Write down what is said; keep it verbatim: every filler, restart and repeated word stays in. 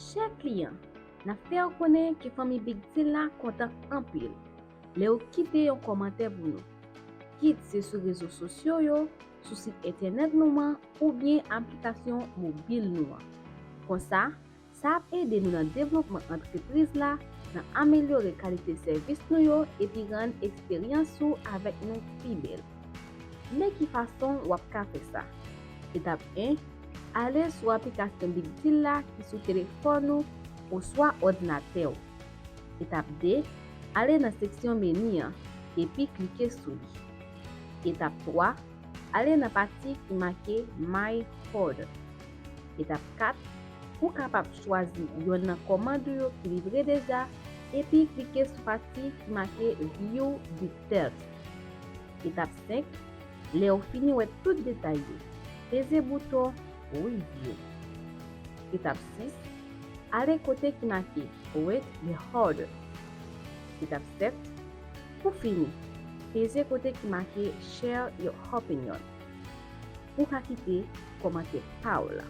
Chè kliyan, n ap fè w konnen ke fanmi Big Deal la kontan anpil lè w kite yon kòmantè pou nou. Kit se sou rezo sosyo yo, sou sit entènèt nou an oubyen aplikasyon mobil nou an. Konsa, sa ap ede nou nan devlopman antrepriz la, nan amelyore kalite sèvis nou yo epi rann eksperyans ou avèk nou pi bèl. Men ki fason w ap ka fè sa. Etap en, ale sou aplikasyon Big Deal la ki sou telefòn ou oswa òdinatè w. Etap de, ale nan seksyon meni an epi klike sou li. Etap twa, ale nan pati ki make My Order. Etap kat, ou kapab chwazi yonn nan kòmand ou yo ki livre deja epi klike sou pati ki make View Details. Etap senk, lè w fini wè tout detay yo, peze bouton Review. Etap sis, ale kote ki make Rate your order. Etap sèt, pou fini, peze kote ki make Share your opinion. Ou ka kite kòmantè pa w la.